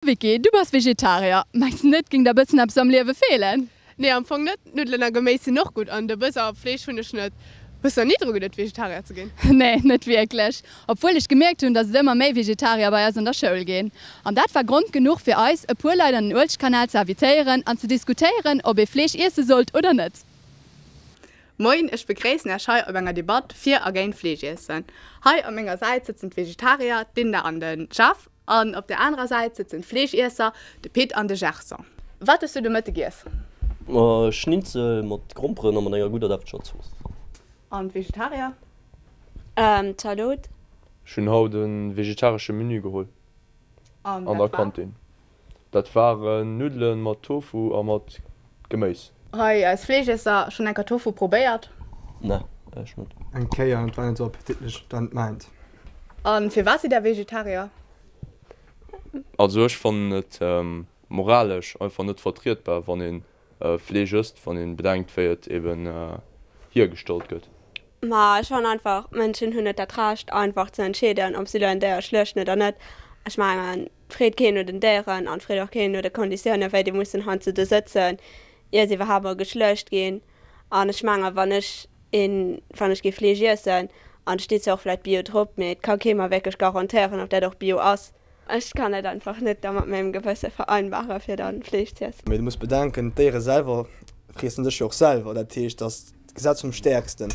Vicky, du bass Vegetarier. Mengs de net, et géing der bëssen eppes am Liewe feelen? Nee, am Fong net. Nuddelen a Geméis sinn och gutt an de Bëss a Fleesch hunn ech net. Hues de nach ni dru geduet, Vegetarier ze ginn? Nee, net wierklech. Obwuel ech gemierkt hunn, dass et ëmmer méi Vegetarier bei eis an der Schoul ginn. An dat war Grond genuch fir eis, e puer Leit an den Uelzechtkanal ze invitéieren an ze diskutéieren, ob ee Fleesch iesse sollt oder net. Moien, ech begréissen Iech hei op enger Debatt fir a géint Fleesch iessen. Hei op menger Säit sëtzen d'Vegetarier, d'Linda an den Jeff. An op der anerer Säit sëtzen d'Fleeschiesser, de Pit an de Gerson. Wat hues du de Mëtte giess? Schnitzel mat Gromperen a mat enger gudder defteger Zooss. An d'Vegetarier? Zalot. Ech hunn haut e vegetaresche Menü geholl An an der dat war? Kantin. Dat waren Nuddelen mat Tofu a mat Geméis. Hei eis Fleeschiesser, schonn enker Tofu probéiert? Ne, ech net. Eng Kéier an et war net sou appetitlech, dat net mäint. An firwat sidd der Vegetarier? Also ech fannen et moralesch einfach net vertrietbar wann een Fleesch ësst, wann een bedenkt wéi et eben hiergestallt gëtt. Ma ech fannen einfach, Mënschen hunn net dat Recht einfach ze entscheeden ob se elo en Déier schluechten oder net. Ech mengen, freet keen no den Déieren an freet och keen no de Konditiounen wéi déi mussen heiansdo do sëtzen ier se iwwerhaapt mol geschluecht ginn. An ech mengen, wann ech een, wann ech géif Fleesch iessen, an et steet zwar och vläit Bio drop, mee et ka kee mer wierklech garantéieren, ob dat och Bio ass. Ech kann et einfach net da mat mengem Gewësse vereinbaren, fir dann Fleesch z'iessen. Mee du muss bedenken, d'Déiere selwer friessen sech jo och selwer. Dat heescht, dass d'Gesetz vum Stäerksten.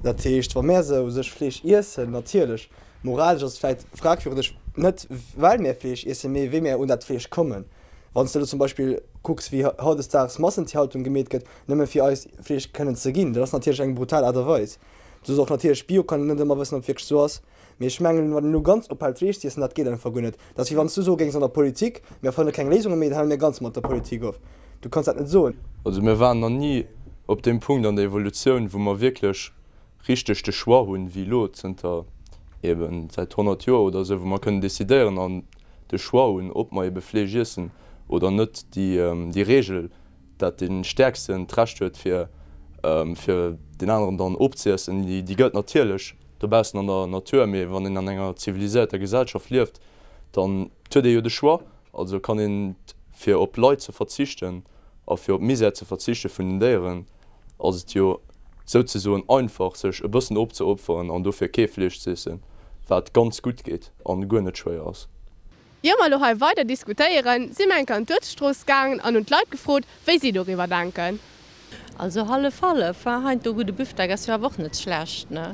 Dat heescht, wa mär se u sech Fleesch iessen, natierlech, moralesch ass et vläit fragwürdeg, net well mär Fleesch iessen, mee wéi mär un dat Fleesch kommen. Wann s de elo zum Beispill kucks, wéi hautdesdaags Massentierhaltung gemeet gëtt, nëmme fir eis Fleesch kënnen ze ginn, dat ass natierlech eng brutal Aart a Weis. Du soss och natierlech, Bio kann een net ëmmer wëssen, ob et wierklech esou ass. Mee ech mengen, wann een elo ganz ophält Fleesch z'iessen, dat geet einfach guer net. Dat ass wéi wann s du soe géings an der Politik, mir fanne keng Léisunge méi, dann hale mir ganz mat der Politik of. Du kanns dat net soen. Also mir waren nach ni op deem Punkt an der Evolutioun, wou mer wierklech richteg de Choix hunn, wéi elo zënter eben säit 100 Joer oder esou, wou mer kënnen decidéieren an de Choix hunn, ob mer ebe Fleesch iessen oder net. Déi Regel, dat dee Stäerksten d'Recht huet, fir fir deen aneren dann ofziessen, déi gëllt natierlech dobaussen an der Natur, mee wann een an enger ziviliséierter Gesellschaft lieft, dann huet ee jo de Choix. Also kann een, fir op Leid ze verzichten a fir op Misär ze verzichte vun den Déieren, ass et jo souzesoen einfach, sech e bëssen opzeopferen an dofir kee Fleesch z'iessen, wat ganz gutt geet an guer net schwéier ass. Ier mer elo hei weider diskutéieren, si mer eng Kéier an d'Uertsstrooss gaangen an hunn d'Leit gefrot, wéi si doriwwer denken. Also hallef hallef, hein, heindo gudde Büftek ass jo awer och net schlecht, ne?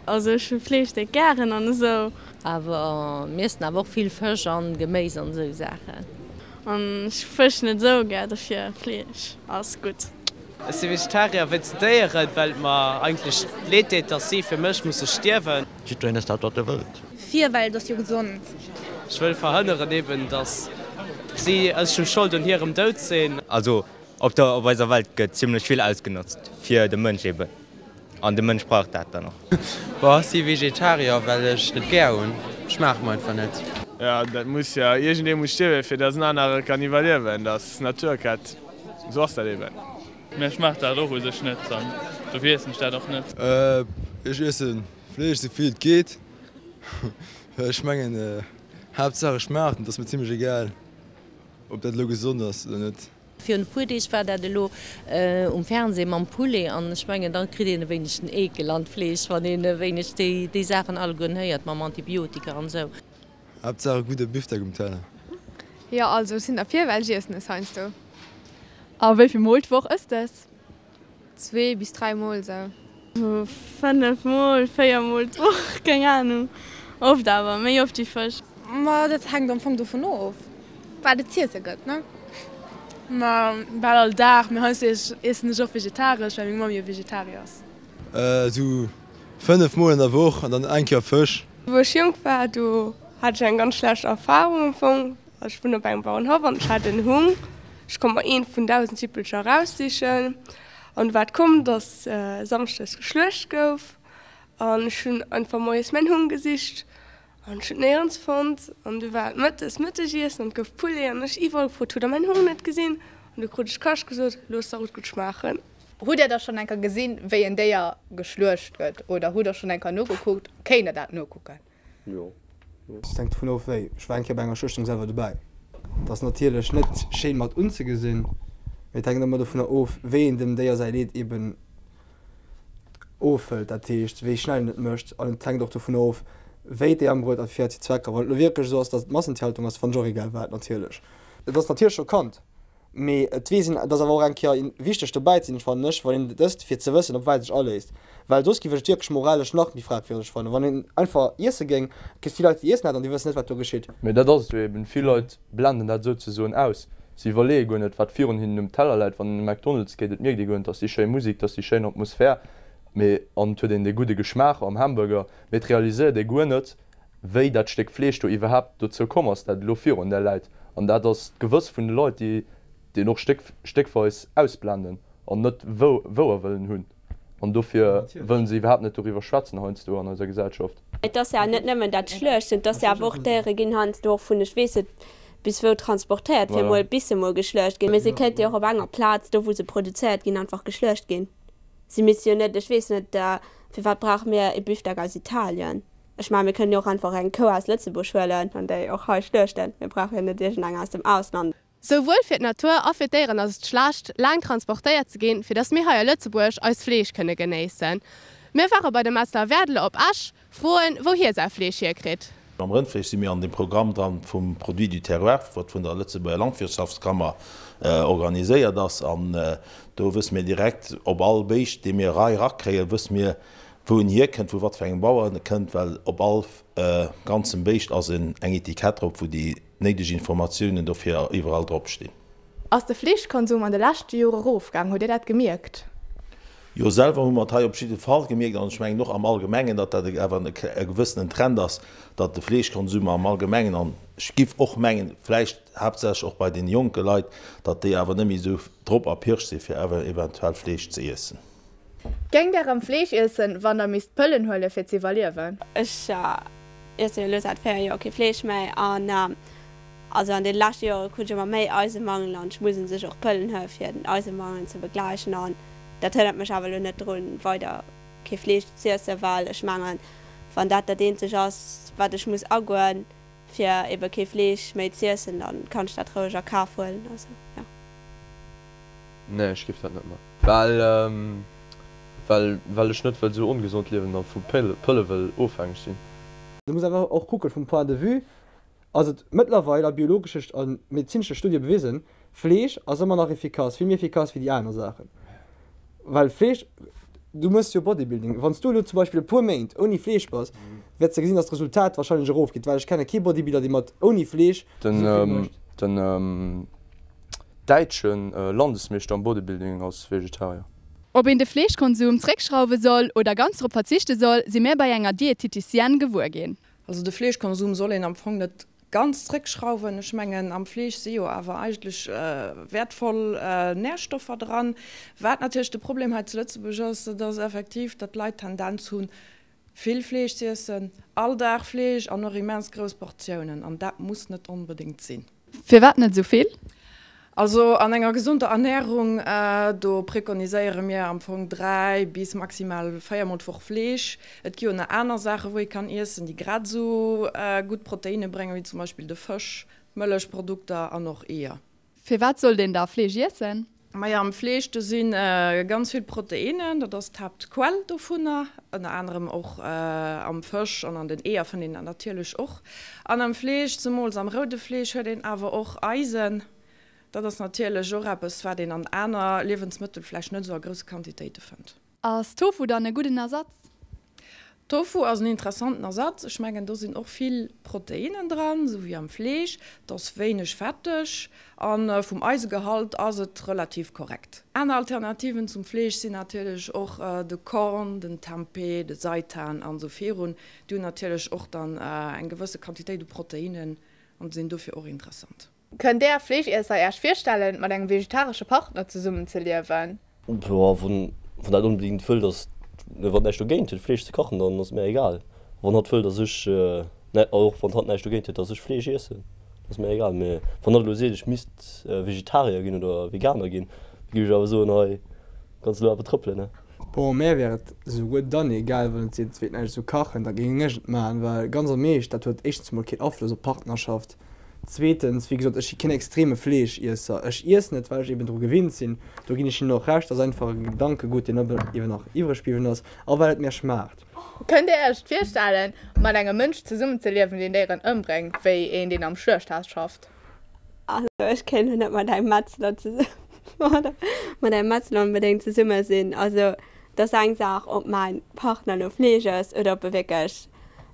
Also ech hu Fleesch déck gären an esou. Awer mir iessen awer och vill Fësch an Geméis an esou Saachen. An ech hu Fësch net esou gär, dofir Fleesch ass gutt. Ech si Vegetarier wéinst den Déieren, well et mer eigentlech leed deet, dass si fir mech musse stierwen. Jiddwereen ësst dat wat e wëllt. Fir well et ass jo gesond. Ech wëll verhënneren eben, dass si, ech hu Schold un hirem Doud sinn. Also op der op eiser Welt gëtt zimlech vill ausgenotzt fir de Mënsch eben an de Mënsch brauch dat dann och. Boah, ech si Vegetarier well ech et gär hunn, schmaacht mer einfach net. Jo, dat muss jo, iergendee muss stierwen fir dass en anere kann iwwerliewen, dat ass Naturkett, esou ass dat eben. Mir schmaacht dat och u sech net an dofir iessen ech dat och net. Ech iessen Fleesch sou vill et geet, well ech mengen Haaptsaach et schmaacht an et ass mir zimlech egal ob dat elo gesond ass oder net. Virun e puer Deeg war dat elo um Fernseh mam Poulet an ech mengen da kritt een e wéineg den Eekel an d'Fleesch, wann een e wéineg déi Saachen allegueren héiert mam Antibiotika an esou. Haaptsaach e gudde Bifdeck um Teller. Jo also ech sinn derfir well ech iessen es heiansdo. A wéi vill Mol d'Woch ësst des? Zwee bis 3 mol sou. 5 mol, 4 mol d'Woch, keng Ahnung. Oft awer, méi oft wéi Fësch. Ma dat hänkt am Fong dovun of, wat et z'iesse gëtt, ne? Ma bal all Dag, mee heiansdo iessen ech och vegetaresch, well meng Mamm jo Vegetarier ass. Esou 5 mol an der Woch an dann eng Kéier Fësch. Wou ech jonk war, do hat ech eng ganz schlecht Erfahrung am Fong. Ech wunnen op engem Bauernhaff an ech hat en Hung. Ech konnt mer eent vun 1.000 Jippelcher eraussichen. An du war et komm, dass samschdes geschluecht gouf an ech hunn einfach moies mäin Hung gesicht an ech hunn et néierens fonnt. An du war et mëttes Mëttegiessen an et gouf Poulet an ech iwwerall gefrot, Hutt der mäin Hung net gesinn? An du krut ech Kascht gesot, Looss der et gutt schmaachen. Hutt Dir da schonn eng Kéier gesinn, wéi en Déier geschluecht gëtt oder hutt Der schonn eng Kéier nogekuckt? Kéint Der dat nokucken? Jo. Et hänkt dovun of wéi. Ech war eng Kéier bei enger Schluechtung selwer dobäi. Et ass natierlech net schéin mat unzegesinn, mee et hänkt ëmmer dovunner of, wéi een dem Déier säi Leed eben ofhëlt, dat heescht wéi schnell een et mécht. An et hänkt och dovunner of, wéi d'Déier ëmbruet a fir wat fir Zwecker. Wann et elo wierklech esou ass, datt et Massentierhaltung ass, fannen ech och egal wat natierlech. Et ass natierlech scho Kand. Mee et weess een, et ass awer och eng Kéier wichteg dobäi ze sinn, fannen ech, wann een dëst fir ze wëssen, op wat ee sech aléisst. Well soss géif ech et wierklech moralesch nach méi fragwürdeg fannen, wann een einfach iesse géing. Et gëtt vill Leit, déi iessen dat an déi wëssen net, wat do geschitt. Mee dat ass et jo eben, vill Leit blenden dat souzesoen aus. Si iwwerleeë guer net, wat virun hinnen um Teller läit. Wann een an e McDonald's geet, et mierkt ee guer net, dass déi schéi Musek, dass déi schéin Atmosphär, mee an et huet een dee gudde Geschmaach am Hamburger, mee et realiséiert ee guer net, wéi dat Stéck Fleesch do iwwerhaapt dozou komm ass, dat elo virun där läit. An dat ass d'Gewëss vun de Leit, déi deen och stéck, stéckweis ausblenden an net wouer wëllen hunn. An dofir wëllen se iwwerhaapt net doriwwer schwätzen heiansdo an eiser Gesellschaft. Et ass ja net nëmmen dat Schluechten, et ass ja awer och, d'Déiere ginn heiansdo och vun ech weess net bis wou transportéiert, fir emol bis se emol geschluecht ginn. Mee se kéinte jo och op enger Plaz, do wou se produzéiert ginn, einfach geschluecht ginn. Si misste jo net, ech weess net, firwat brauche mir e Büfdeck aus Italien? Ech mengen, mir kënnen jo och einfach eng Kou aus Lëtzebuerg huelen an déi och hei schluechten. Mir brauche jo net iergendeng aus dem Ausland. Souwuel fir d'Natur a fir d'Déieren ass et schlecht, laang transportéiert ze ginn, fir dass mir hei a Lëtzebuerg eist Fleesch kënne genéissen. Mir ware bei de Metzler Werdele op Esch froen, wou hie säi Fleesch hierkritt. Mam Rëndfleesch si mir an deem Programm dran vum Produit du terroir, wat vun der Lëtzebuerger Landwirtschaftskammer organiséiert ass. An do wësse mir direkt, op all Béischt, dee mir hei erakréien, wësse mir, Wou en hierkënnt, vu wat fir engem Bauer en kënnt, well op all ganzem Béischt ass en eng Etikett drop, wou déi néideg Informatiounen dofir iwwerall drop stinn. Ass de Fleeschkonsum an de leschte Jore rofgaang? Hutt Dir dat gemierkt? Jo, selwer hu mer et hei op jidde Fall gemierkt an ech mengen och am Allgemengen, datt dat awer e gewëssenen Trend ass, datt de Fleeschkonsum am Allgemengen, an ech giff och mengen, vläicht haaptsächlech och bei deene jonke Leit, datt déi awer net méi esou drop erpircht sinn, fir awer eventuell Fleesch ze iessen. Géingt der rëm Fleesch iessen, wann der misst Pëllen huelen fir z'iwwerliewen? Ech iessen jo elo säit 4 Joer kee Fleesch méi an also an deene leschte Joere krut ech ëmmer méi Eisemangel an ech muss un sech och Pëllen huelen fir den Eisemangel ze begläichen an dat hënnert mech awer elo net drun weider kee Fleesch z'iessen, well ech mengen wann dat dat eenzeg ass wat ech muss agoen fir ebe kee Fleesch méi z'iessen, dann kann ech dat roueg a Kaf huelen, also jo. Nee, ech giff dat net man. Well well well ech net wëll sou ongesond liewen a vu Pëlle wëll ofhängeg sinn. Du muss einfach och kucken, vum Point de vue ass et mëttlerweil a biologesche a medezinesche Studie bewisen, Fleesch ass ëmmer nach efficace, vill méi efficace wéi déi aner Saachen. Well Fleesch, du mëss jo Bodybuilding, wann s du elo zum Beispill e puer Méint ouni Fleesch bass, wäerts de gesinn, dass d'Resultat wahrscheinlech erofgeet, well ech kenne kee Bodybuilder, dee mat ouni Fleesch esou vill mécht. Den Däitsche Landesmeeschter am Bodybuilding ass Vegetarier. Ob een de Fleeschkonsum zréckschrauwe soll oder ganz drop verzichte soll, si mir bei enger Dieteticienne gewuer ginn. Also de Fleeschkonsum soll een am Fong net ganz zréckschrauwen. Ech mengen am Fleesch si jo awer eigentlech wäertvoll Närstoffer dran. Wat natierlech de Problem hei zu Lëtzebuerg ass, dat ass effektiv, datt d'Leit d'Tendenz hunn, vill Fleesch z'iessen, all Dag Fleesch an och immens grouss Portiounen. An dat muss net onbedéngt sinn. Firwat net esou vill? Also an enger gesunder Ernärung, do prekoniséiere mir am Fong 3 bis maximal 4 mol d'Woch Fleesch. Et gi jo nach aner Saache wou ee kann iessen, déi grad esou gutt Proteinne bréngen, wéi zum Beispill de Fësch, Mëllechprodukter an och Eeër. Firwat sollt een da Fleesch iessen? Majo, am Fleesch do si ganz vill Proteinnen, dat ass d'Haaptquell dovunner, ënner anerem och am Fësch an an den Eeër fënnt een dat natierlech och. An am Fleesch, zemools am roude Fleesch, huet een awer och Eisen. Dat ass natierlech och eppes, wat een an aner Liewensmëttel vläicht net esou a grousse Quantitéite fënnt. Ass Tofu dann e gudden Ersatz? Tofu ass en interessanten Ersatz. Ech mengen do sinn och vill Proteinnen dran, esou wéi am Fleesch. Et ass wéineg fetteg a vum Eisegehalt ass et relativ korrekt. Aner Alternativen zum Fleesch sinn natierlech och de Korn, den Tempeh, de Seitan an esou virun. Déi hunn natierlech och dann eng gewësse Quantitéit u Proteinnen an sinn dofir och interessant. Kënnt Där Fleeschiesser Äech virstellen, mat engem vegetaresche Partner zesummen ze liewen? Boah, wann wann dat onbedingt wëll dass, wann näischt dogéint huet Fleesch ze kachen, dann ass et mär egal. Wann hatt wëll dass ech, ne och wann hatt näischt dogéint huet dass ech Fleesch iessen, ass mär egal. Mee wann hatt elo seet ech misst Vegetarier ginn oder Veganer ginn, da géif ech awer soen, hei kanns de elo awer trëppelen, ne. Bon, mär wär et esouguer dann egal, wann et seet et wéilt näischt esou kachen, da géing ech et maachen, well ganz am Eescht, dat huet éischtens emol keen Afloss op d'Partnerschaft. Zweetens, wéi gesot, ech si keen extreme Fleeschiesser. Ech iessen et, well ech eben dru gewinnt sinn. Do ginn ech hinnen och Recht, ass einfach e Gedankegutt, deen eben nach iwwreg bliwwen ass, a well et mir schmaacht. Kënnt Dir Iech et virstellen, mat engem Mënsch zesummenzeliewen, deen Déieren ëmbréngt, wéi een, deen am Schluechthaus schafft? Also ech kéint lo net mat engem Metzler zesummen, oder mat engem Metzler onbedéngt zesumme sinn. Also et ass eng Saach, ob mäin Partner lo Fleesch ësst oder ob e wierklech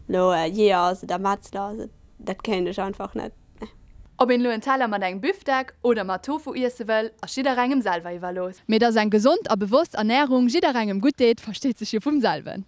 lo Jeeër ass oder Metzler. Also dat kéint ech einfach net, nee. Ob een elo en Teller mat engem Büfdeck oder mat Tofu iesse wëll, ass jidderengem selwer iwwerlooss. Mee dass eng gesond a bewosst Ernärung jidderengem gutt deet, versteet sech jo vum selwen.